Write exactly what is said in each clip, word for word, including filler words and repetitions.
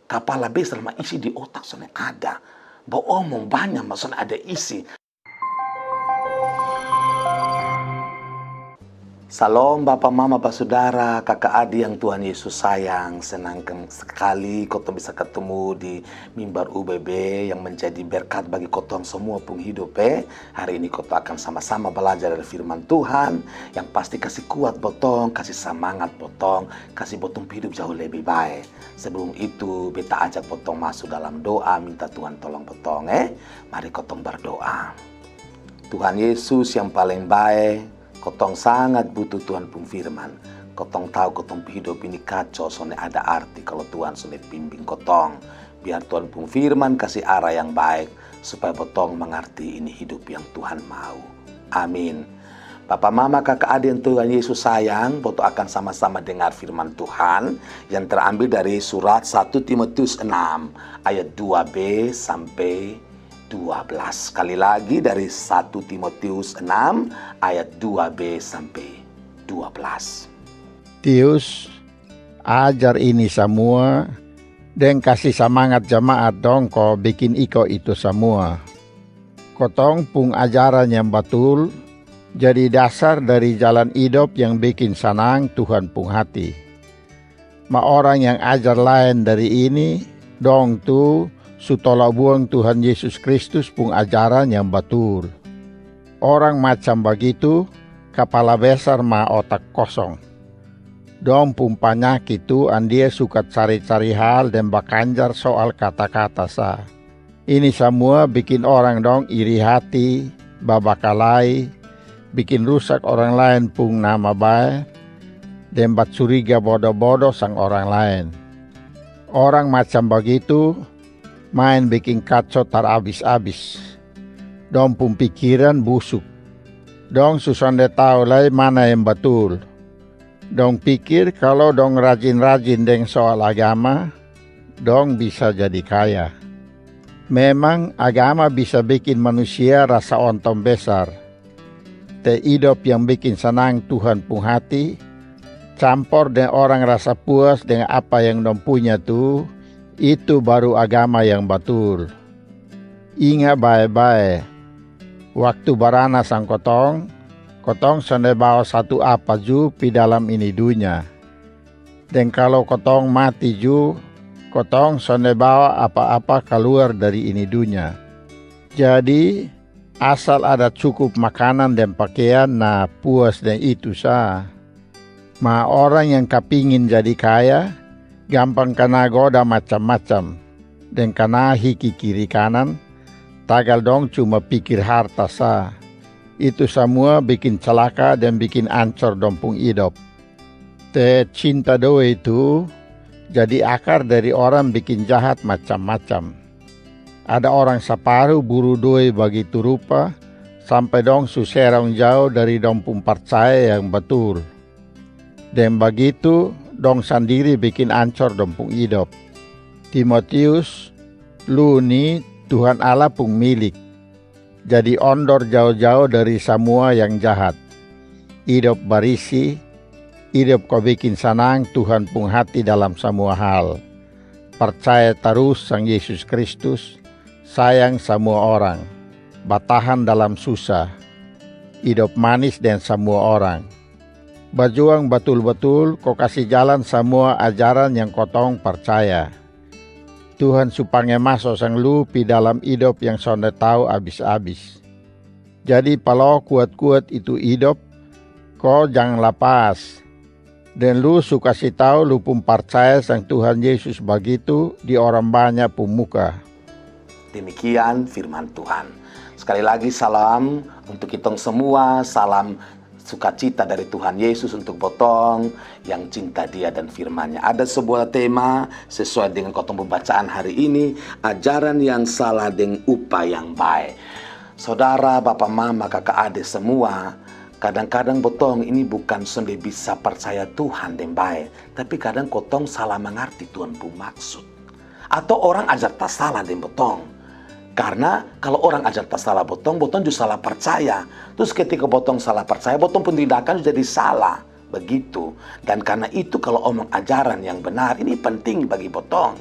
Kapala besar ma isi di otak sonde ada. Baomong banya ma sonde ada isi. Salom bapa mama basudara kaka adi yang Tuhan Yesus sayang. Senangkan sekali kotong bisa ketemu di mimbar U B B yang menjadi berkat bagi kotong semua pung hidup e. Hari ini kotong akan sama-sama balajar dari firman Tuhan yang pasti kasi kuat botong, kasi samangat botong, kasi botong pu hidup jauh lebih bae. Sebelum itu beta ajak botong maso dalam doa minta Tuhan tolong botong e. Mari kotong bardoa. Tuhan Yesus yang paleng bae, kotong sangat butuh Tuhan pung firman. Kotong tau kotong pung hidup ini kaco sonde ada arti kalo Tuhan sonde pimpin kotong. Biar Tuhan pung firman kasi arah yang baik supaya botong mangarti ini hidup yang Tuhan mau. Amin. Bapa mama kaka adi yang Tuhan Yesus sayang, botong akan sama-sama dengar firman Tuhan yang terambil dari surat satu Timotius enam ayat dua b sampe dua belas. Sekali lagi dari satu Timotius enam ayat dua b sampe dua belas. Tius, ajar ini samua, deng kasi samangat jamaat dong ko bikin iko itu samua. Kotong pung ajaran yang batul jadi dasar dari jalan idop yang bikin sanang Tuhan pung hati. Ma orang yang ajar laen dari ini, dong tu su tola buang Tuhan Yesus Kristus pung ajaran yang batul. Orang macam bagitu kapala besar ma otak kosong. Dong pung panyaki tu andia suka cari-cari hal deng bakanjar soal kata-kata sa. Ini samua bikin orang dong iri hati, babakalai, bikin rusak orang laen pung nama bae, deng bacuriga bodo-bodo sang orang laen. Orang macam bagitu maen bikin kaco tarabis-abis. Dong pung pikiran busuk. Dong su sonde tau lai mana yang batul. Dong pikir kalo dong rajin-rajin deng soal agama, dong bisa jadi kaya. Memang agama bisa bikin manusia rasa ontong besar. Te idop yang bikin sanang Tuhan pung hati, campor deng orang rasa puas deng apa yang dong punya tu, itu baru agama yang batul. Inga bae-bae, waktu barana sang kotong, kotong sonde bawa satu apa ju pi dalam ini dunya. Deng kalo kotong mati ju, kotong sonde bawa apa-apa kaluar dari ini dunya. Jadi, asal ada cukup makanan deng pakean, na puas deng itu sa. Ma orang yang kapingin jadi kaya, gampang kana goda macam-macam, deng kana hiki kiri kanan, tagal dong cuma pikir harta sa. Itu samua bikin calaka deng bikin ancor dong pung idop. Te cinta doi tu jadi akar dari orang bikin jahat macam-macam. Ada orang saparu buru doi bagitu rupa, sampe dong su serong jao dari dong pung parcaya yang batul. Deng bagitu, dong sandiri bikin ancor dong pung idop. Timotius, lu ni Tuhan Allah pung milik. Jadi ondor jao-jao dari samua yang jahat. Idop barisi, idop ko bikin sanang Tuhan pung hati dalam samua hal. Parcaya tarus sang Yesus Kristus, sayang samua orang, batahan dalam susa, idop manis deng samua orang. Bajuang batul-batul ko kasi jalan samua ajaran yang kotong parcaya. Tuhan su pange maso sang lu pi dalam idop yang sonde tau abis-abis. Jadi palo kuat-kuat itu idop, ko jang lapas. Deng lu su kasi tau lu pung parcaya sang Tuhan Yesus bagitu di orang banya pung muka. Demikian firman Tuhan. Sekali lagi salam untuk kitong semua, salam sukacita dari Tuhan Yesus untuk botong yang cinta Dia dan firman-Nya. Ada sebuah tema sesuai dengan kotong pembacaan hari ini, ajaran yang salah deng upah yang bae. Saudara, bapa, mama, kaka, ade semua, kadang-kadang botong ini bukan sonde bisa parcaya Tuhan deng bae, tapi kadang kotong salah mangarti Tuhan pung maksud. Atau orang ajar tasala deng botong. Karna kalo orang ajar tasala botong, botong ju salah parcaya. Trus ketika botong salah parcaya, botong pung tindakan ju jadi salah. Begitu. Dan karna itu kalo omong ajaran yang benar, ini penting bagi botong.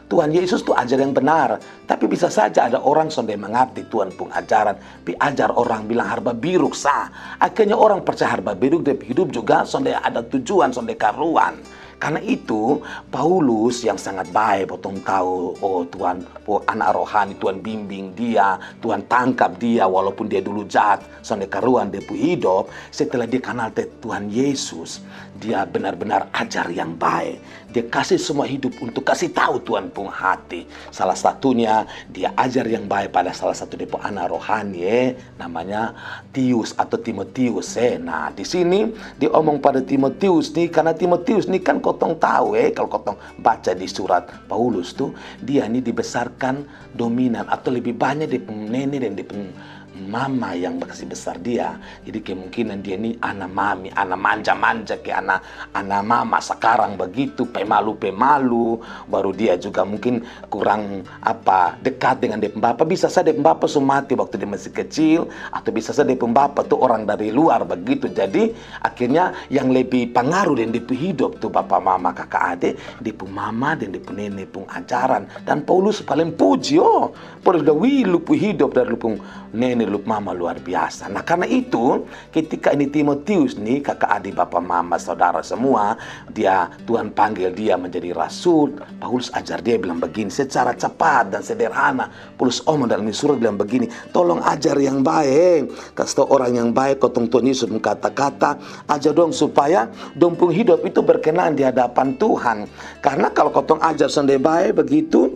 Tuhan Yesus tu ajar yang benar. Tapi bisa saja ada orang sonde mangarti Tuhan pung ajaran, pi ajar orang bilang harba biruk sa. Akhirnya orang percaya harba biruk, dia pi hidup juga sonde ada tujuan, sonde karuan. Karena itu, Paulus yang sangat baik, botong tahu, oh Tuhan, oh anak rohani, Tuhan bimbing dia, Tuhan tangkap dia, walaupun dia dulu jahat, sonde karuan dia pu hidup. Setelah dia kenal te Tuhan Yesus, dia benar-benar ajar yang baik. Dia kasih semua hidup untuk kasih tahu Tuhan pung hati. Salah satunya dia ajar yang baik pada salah satu dia pu anak rohani, eh, namanya Tius atau Timotius, eh. Nah, di sini dia omong pada Timotius ni, karena Timotius ni kan kotong tahu, eh, kalau kotong baca di surat Paulus tu, dia ni dibesarkan dominan atau lebih banyak dia pung nene dan dia pung mama yang kasih besar dia. Jadi kemungkinan dia ni ana mami, ana manja-manja ke ana, ana mama sakarang begitu, pemalu-pemalu. Baru dia juga mungkin kurang apa, dekat dengan dia pung bapa. Bisa saja dia pung bapa su mati waktu dia masih kecil, atau bisa saja dia pung bapa tu orang dari luar begitu. Jadi akhirnya yang lebih pengaruh dan dia pung hidup tu bapa mama kaka ade, dia pung mama dan dia pung nene pung ajaran. Dan Paulus paling puji, oh, Paulus bilang, wih, lu pung hidup dari lu pung nene, lu pung mama luar biasa. Nah, karena itu, ketika ini Timotius ni, kaka adi, bapa mama, saudara semua, dia, Tuhan panggil dia menjadi rasul, Paulus ajar dia bilang begini, secara cepat dan sederhana, Paulus omong dalam ini surat bilang begini, tolong ajar yang baik, kasih tahu orang yang baik, kotong Tuhan Yesus pung kata-kata, ajar dong supaya dong pung hidup itu berkenan di hadapan Tuhan. Karena kalau kotong ajar sonde baik begitu,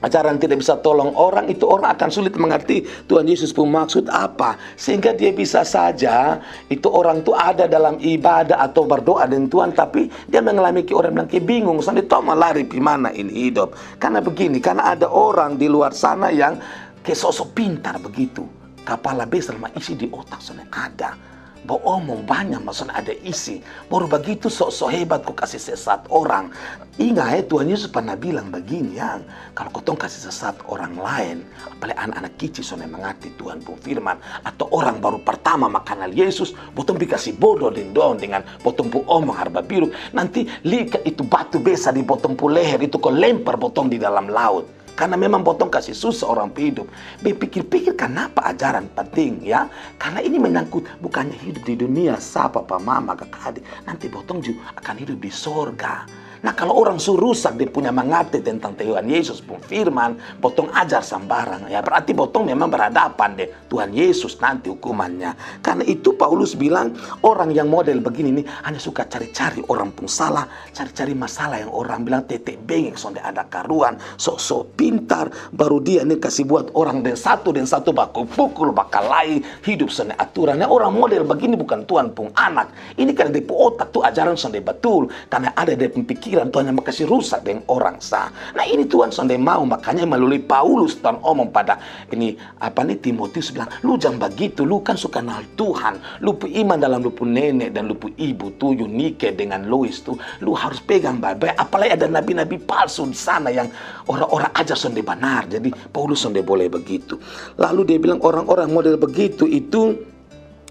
ajaran tidak bisa tolong orang, itu orang akan sulit mengerti Tuhan Yesus pun maksud apa. Sehingga dia bisa saja, itu orang tu ada dalam ibadah atau berdoa dengan Tuhan, tapi dia mengalami ke orang bilang ke bingung, sonde tau mau lari pi mana ini hidup. Karena begini, karena ada orang di luar sana yang ke sosok pintar begitu. Kapala besar ma isi di otak sonde ada. Baomong banyak ma sonde ada isi. Baru begitu sok-sok hebat ko kasi sesat orang. Inga e, Tuhan Yesus pernah bilang begini, yang, kalau kotong kasi sesat orang laen, apalai anak-anak kici sonde mangarti Tuhan pung firman, atau orang baru pertama ma kanal Yesus, botong pi kasi bodo deng dong dengan botong pu omong harba biruk, nanti lika itu batu besa di botong pu leher itu ko lempar botong di dalam laut. Karena memang botong kasi susah orang pu hidup. Be pikir-pikir kanapa ajaran penting, ya? Karena ini menyangkut bukannya hidup di dunia, sa papa mama kaka ade, nanti botong ju akan hidup di sorga. Nah, kalau orang su rusak dia punya mangarti tentang Tuhan Yesus pung firman, botong ajar sambarang, ya berarti botong memang berhadapan deng Tuhan Yesus nanti hukumannya. Karena itu Paulus bilang, orang yang model begini ni hanya suka cari-cari orang pung salah, cari-cari masalah yang orang bilang tete bengek sonde ada karuan, sok-sok pintar, baru dia ni kasi buat orang deng satu deng satu baku pukul, bakalahi, hidup sonde aturan. Nah, orang model begini bukan Tuhan pung anak. Ini karena dia pu otak tu ajaran sonde batul, karena ada dia pung pikiran tu hanya ma kasi rusak deng orang sa. Nah, ini Tuhan sonde mau, makanya melalui Paulus Tuhan omong pada ini apa ni, Timotius bilang, lu jang bagitu, lu kan su kanal Tuhan, lu pu iman dalam lu pu nene dan lu pu ibu tu, Yunike dengan Lois tu, lu harus pegang bae-bae, apalai ada nabi-nabi palsu di sana yang orang-orang ajar sonde banar. Jadi Paulus sonde boleh begitu. Lalu dia bilang orang-orang model begitu itu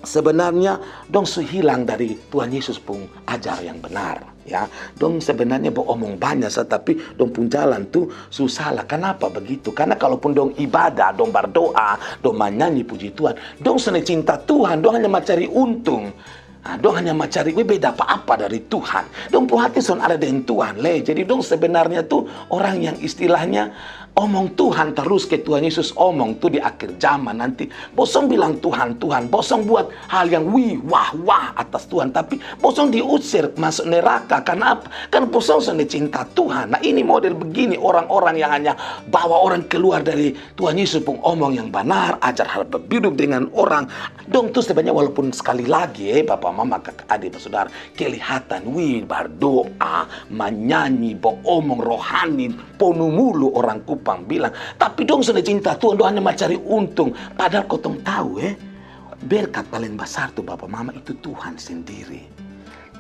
sebenarnya dong su hilang dari Tuhan Yesus pung ajar yang benar, ya. Dong sebenarnya baomong banyak sa, tapi dong pung jalan tu su salah. Kanapa begitu? Karena kalaupun dong ibadah, dong bardoa, dong manyanyi puji Tuhan, dong sonde cinta Tuhan, dong hanya ma cari untung. Ah, dong hanya ma cari, we, be dapa apa dari Tuhan? Dong pung hati son ada deng Tuhan le. Jadi dong sebenarnya tu orang yang istilahnya omong Tuhan terus, ke Tuhan Yesus omong tu di akhir zaman nanti, bosong bilang Tuhan, Tuhan, bosong buat hal yang wih, wah, wah atas Tuhan, tapi bosong diusir masuk neraka. Kanapa? Karena bosong sonde cinta Tuhan. Nah, ini model begini orang-orang yang hanya bawa orang keluar dari Tuhan Yesus pung omong yang banar, ajar harba biruk dengan orang. Dong tu sebenarnya walaupun sekali lagi, eh, bapa mama kaka ade basudara, kelihatan, wih, bardoa, manyanyi, baomong rohani, ponu mulu orang Kupang bilang. Tapi dong sonde cinta Tuhan, dong hanya ma cari untung. Padahal kotong tau, eh, berkat paling basar tu bapa mama itu Tuhan sendiri.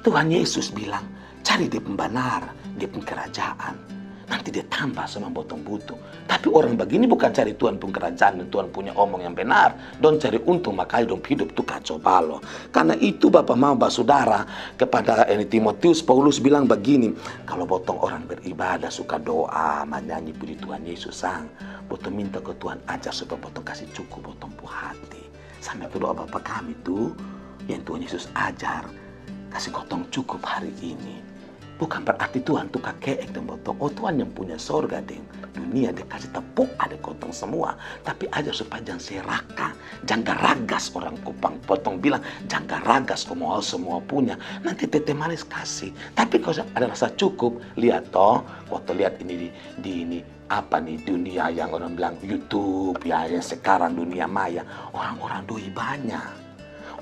Tuhan Yesus bilang, cari dia pung banar, dia pung kerajaan. Nanti dia tambah sama botong butuh. Tapi orang bagini bukan cari Tuhan pung kerajaan dan Tuhan punya omong yang benar. Dong cari untung, makanya dong hidup tu kacau balau. Karena itu, bapa mama, basudara, kepada ini Timotius, Paulus bilang bagini, kalau botong orang beribadah, suka doa, manyanyi puji Tuhan Yesus sang, botong minta ke Tuhan ajar supaya botong kasi cukup botong pu hati. Sampai ke doa Bapa kami tu, yang Tuhan Yesus ajar, kasi kotong cukup hari ini. Bukan berarti Tuhan tu kakeek deng botong. Oh, Tuhan yang punya sorga deng dunia, dia kasi tepuk ada kotong semua. Tapi ajar supaya jang serakah, jang garagas orang kupang. Botong bilang, jang garagas ko mau semua punya. Nanti tete manis kasi. Tapi kalau ada rasa cukup, lihat toh, waktu lihat ini di, di ini, apa ni, dunia yang orang bilang YouTube, ya, yang sekarang dunia maya, orang-orang doi banyak.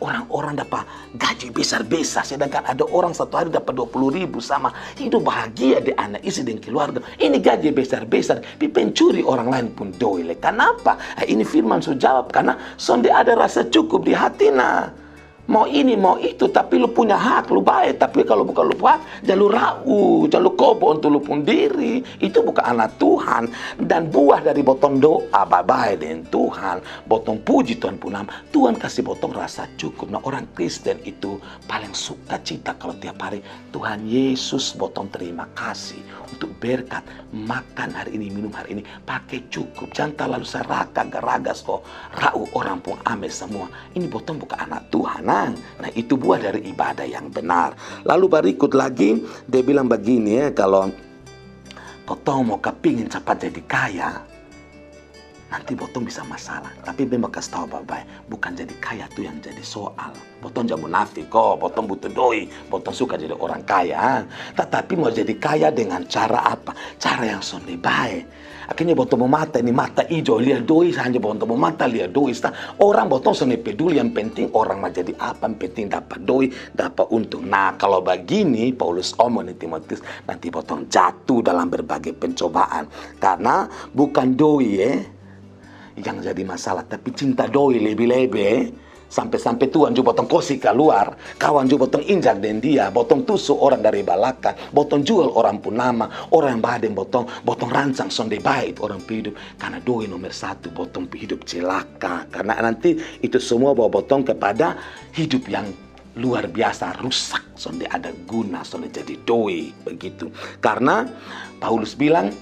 Orang-orang dapa gaji besar-besar, sedangkan ada orang satu hari dapa dua puluh ribu sama. Hidup bahagia di anak istri dan keluarga. Ini gaji besar-besar, pi pencuri orang lain pun doi le. Kanapa? Ah, ini firman su jawab, karena sonde ada rasa cukup di hati na. Mau ini, mau itu, tapi lu punya hak, lu bae. Tapi kalau bukan lu buat, jang lu rau, jang lu kobo untuk lu pung diri. Itu bukan anak Tuhan. Dan buah dari botong doa babae deng Tuhan, botong puji Tuhan pung nama, Tuhan kasi botong rasa cukup. Nah, orang Kristen itu paling suka cita kalau tiap hari, Tuhan Yesus, botong terima kasih untuk berkat makan hari ini, minum hari ini, pake cukup. Jang talalu serakah, garagas ko rau orang pung ame semua. Ini botong bukan anak Tuhan, nang. Nah, itu buah dari ibadah yang benar. Lalu berikut lagi, dia bilang bagini, ya, kalau kotong mau kapingin capat jadi kaya, nanti botong bisa masalah. Tapi beta mau kasi tau babae, bukan jadi kaya tu yang jadi soal. Botong jang munafik ko, botong butuh doi, botong suka jadi orang kaya. Tatapi mau jadi kaya dengan cara apa? Cara yang sonde bae. Akhirnya botong pung mata ini mata ijo, lia doi saja, botong pung mata lia doi sa. Orang botong sonde peduli, yang penting orang mau jadi apa, yang penting dapa doi, dapa untung. Nah, kalau bagini Paulus omong ni Timotius, nanti botong jatuh dalam berbagai pencobaan. Karena bukan doi, eh, yang jadi masalah, tapi cinta doi lebi-lebi, eh. Sampe-sampe Tuhan ju botong kosi kaluar, kawan ju botong injak deng dia, botong tusu orang dari balakang, botong jual orang pung nama, orang yang bae deng botong, botong rancang sonde bae itu orang pu hidup. Karena doi nomer satu, botong pu hidup celaka. Karena nanti itu semua bawa botong kepada hidup yang luar biasa rusak, sonde ada guna, sonde jadi doi, begitu. Karena Paulus bilang,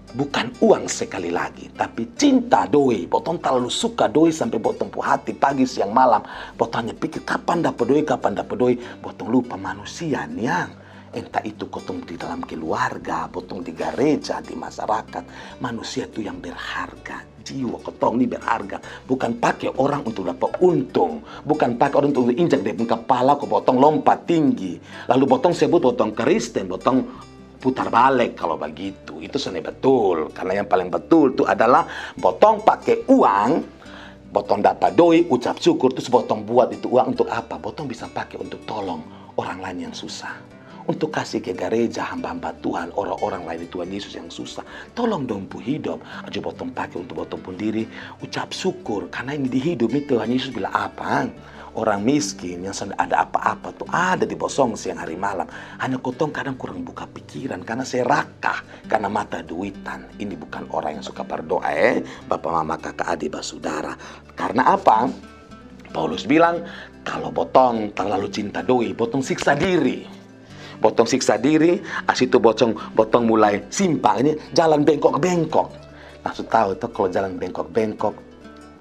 bukan uang sekali lagi, tapi cinta doi. Botong talalu suka doi sampe botong pu hati pagi, siang, malam. Botong hanya pikir, kapan dapa doi, kapan dapa doi. Botong lupa manusia nian. Entah itu kotong di dalam keluarga, botong di gareja, di masyarakat. Manusia tu yang berharga. Jiwa kotong ni berharga. Bukan pake orang untuk dapa untung. Bukan pake orang untuk injak dia pung kapala ko botong lompat tinggi. Lalu botong sebut botong Kristen, botong putar balik kalau begitu. Itu sonde betul. Karena yang paling betul tu adalah botong pake uang, botong dapa doi, ucap syukur, terus botong buat itu uang untuk apa? Botong bisa pake untuk tolong orang lain yang susah. Untuk kasi ke gareja hamba-hamba Tuhan, orang-orang lain Tuhan Yesus yang susah. Tolong dong pu hidup. Aju botong pake untuk botong pung diri, ucap syukur. Karena ini di hidup ni Tuhan Yesus bilang apa? Orang miskin yang sonde ada apa-apa tu ada di bosong siang hari malam. Hanya kotong kadang kurang buka pikiran karena serakah, karena mata duitan. Ini bukan orang yang suka berdoa, eh, bapa mama kaka adi basudara. Karena apa? Paulus bilang, kalau botong terlalu cinta doi, botong siksa diri. Botong siksa diri, asitu botong, botong mulai simpang, ini jalan bengkok-bengkok. Nah, su tau to, kalau jalan bengkok-bengkok,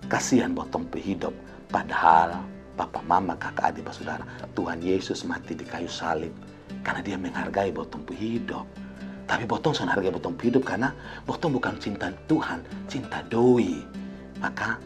kasihan botong pu hidup. Padahal bapa mama kaka adi basudara, Tuhan Yesus mati di kayu salib karena dia menghargai botong pu hidup. Tapi botong son hargai botong pu hidup karena botong bukan cinta Tuhan, cinta doi. Maka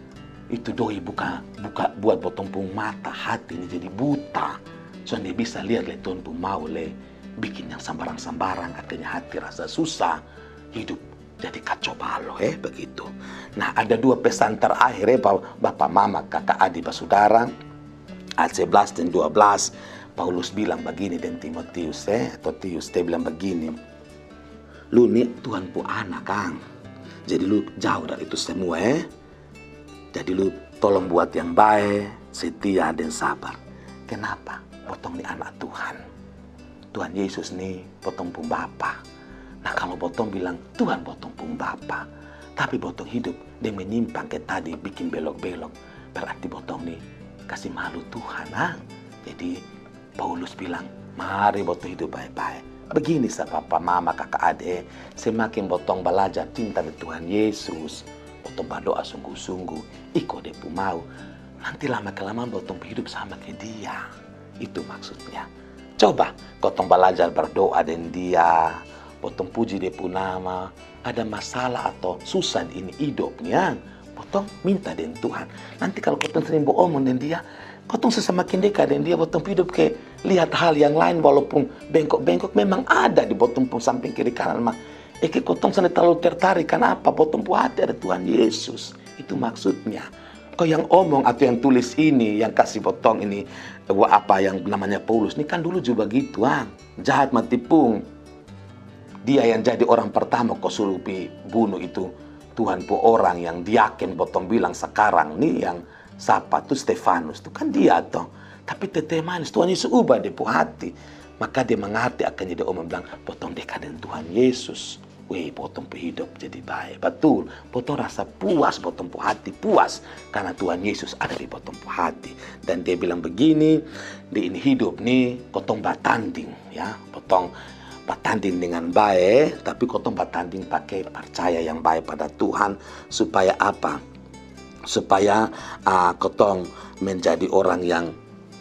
itu doi buka, buka buat botong pung mata hati ni jadi buta. Sonde bisa liat le Tuhan pung mau le, bikin yang sambarang-sambarang, akhirnya hati rasa susah, hidup jadi kacau balau, eh, begitu. Nah, ada dua pesan terakhir, eh, bapa mama kaka adi basudara, ayat sebelas dan dua belas. Paulus bilang bagini deng Timotius, eh, atau Tius, dia bilang bagini, lu ni Tuhan pu anak kang, jadi lu jauh dari itu semua, eh. Jadi lu tolong buat yang bae, setia, dan sabar. Kenapa? Botong ni anak Tuhan. Tuhan Yesus ni botong pung bapa. Nah, kalo botong bilang Tuhan botong pung Bapa, tapi botong hidup deng menyimpang ke tadi bikin belok-belok, berarti botong ni kasi malu Tuhan, a. Jadi Paulus bilang, mari botong hidup bae-bae. Begini sa, bapa, mama, kaka, ade, semakin botong balajar cinta deng Tuhan Yesus, botong badoa sungguh-sungguh, iko Dia pu mau, nanti lama-kelamaan botong pu hidup sama ke Dia. Itu maksudnya. Coba kotong balajar berdoa deng Dia, botong puji Dia pu nama. Ada masalah atau susah ini hidup ni, a, botong minta deng Tuhan. Nanti kalo kotong sering baomong deng Dia, kotong su semakin deka deng Dia. Botong pu hidup ke lihat hal yang lain, walaupun bengkok-bengkok memang ada di botong pung samping kiri kanan, ma eke kotong sandal talalu tertarik. Kanapa? Botong pu hati ada Tuhan Yesus. Itu maksudnya. Ko yang omong atau yang tulis ini, yang kasi botong ini, wa apa yang namanya Paulus ni kan dulu juga bagitu, a. Jahat mati pung. Dia yang jadi orang pertama ko suruh pi bunuh itu Tuhan pu orang yang diaken botong bilang sakarang ni, yang sapa tu, Stefanus tu, kan dia to. Tapi tete manis, Tuhan Yesus ubah dia pu hati. Maka dia mangarti akan jadi omong bilang, botong deka deng Tuhan Yesus, weh, botong pu hidup jadi bae. Batul, botong rasa puas, botong pu hati puas karna Tuhan Yesus ada di botong pu hati. Dan dia bilang begini, di ini hidup ni kotong batanding, ya, botong batanding dengan bae, tapi kotong batanding pake parcaya yang bae pada Tuhan. Supaya apa? Supaya, a, kotong menjadi orang yang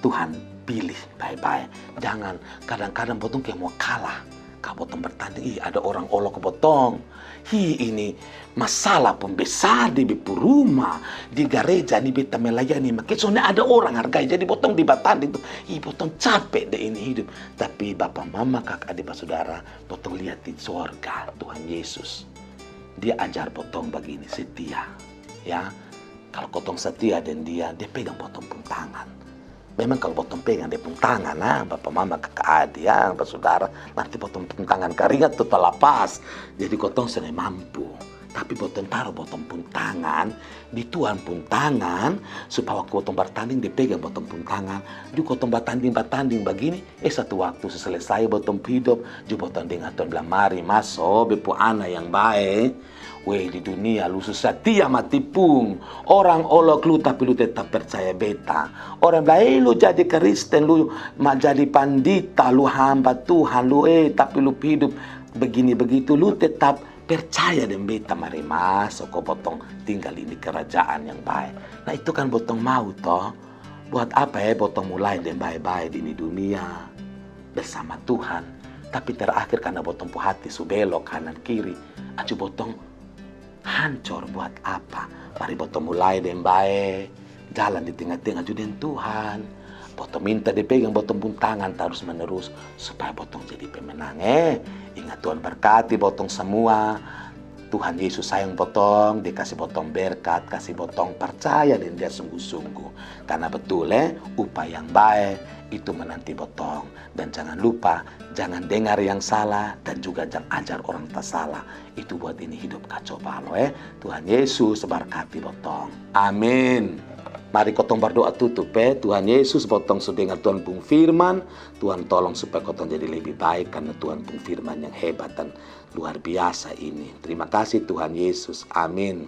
Tuhan pilih bae-bae. Jangan, kadang-kadang botong ke mau kalah. Ka botong bertanding, ih, ada orang olok botong. Hi, ini masalah pun besar di beta pu rumah, di gareja ni beta melayani, make soalnya ada orang hargai. Jadi botong di batanding tu, ih, botong cape deng ini hidup. Tapi bapa, mama, kaka, ade, basudara, botong lihat di sorga, Tuhan Yesus. Dia ajar botong bagini, setia. Ya, kalo kotong setia deng Dia, Dia pegang botong pung tangan. Memang kalo botong pegang Dia pung tangan, a, bapa, mama, kaka, ade, a, basudara, nanti botong pung tangan karingat tu talapas. Jadi kotong seng mampu. Tapi botong taru botong pung tangan di Tuhan pung tangan, supaya waktu botong batanding, Dia pegang botong pung tangan. Ju kotong batanding-batanding bagini, e, satu waktu su selesai botong pu hidup, ju botong dengar Tuhan bilang, mari maso, beta pu ana yang bae. Weh, di dunia lu su satia mati pung. Orang olok lu, tapi lu tetap percaya beta. Orang bilang, e, lu jadi Kristen, lu ma jadi pandita, lu hamba Tuhan, lu, e, tapi lu pu hidup begini begitu, lu tetap percaya deng beta, mari maso ko botong tinggal ini kerajaan yang bae. Nah, itu kan botong mau to. Buat apa, e, botong mulai deng bae-bae di ini dunia bersama Tuhan, tapi terakhir karna botong pu hati su belok kanan kiri, acu botong hancor, buat apa? Mari botong mulai deng bae, jalan di tenga-tenga ju deng Tuhan. Botong minta Dia pegang botong pung tangan tarus menerus, supaya botong jadi pemenang, e. Ingat, Tuhan berkati botong samua. Tuhan Yesus sayang botong, Dia kasi botong berkat, kasi botong parcaya deng Dia sungguh-sungguh. Karna betul, e, upah yang bae itu menanti botong. Dan jangan lupa, jangan dengar yang salah dan juga jangan ajar orang tasala. Itu buat ini hidup kacau balau, e. Tuhan Yesus berkati botong. Amin. Mari kotong berdoa tutup, e. Tuhan Yesus, botong su dengar Tuhan pung firman. Tuhan tolong supaya kotong jadi lebih baik karna Tuhan pung firman yang hebat dan luar biasa ini. Terima kasih Tuhan Yesus. Amin.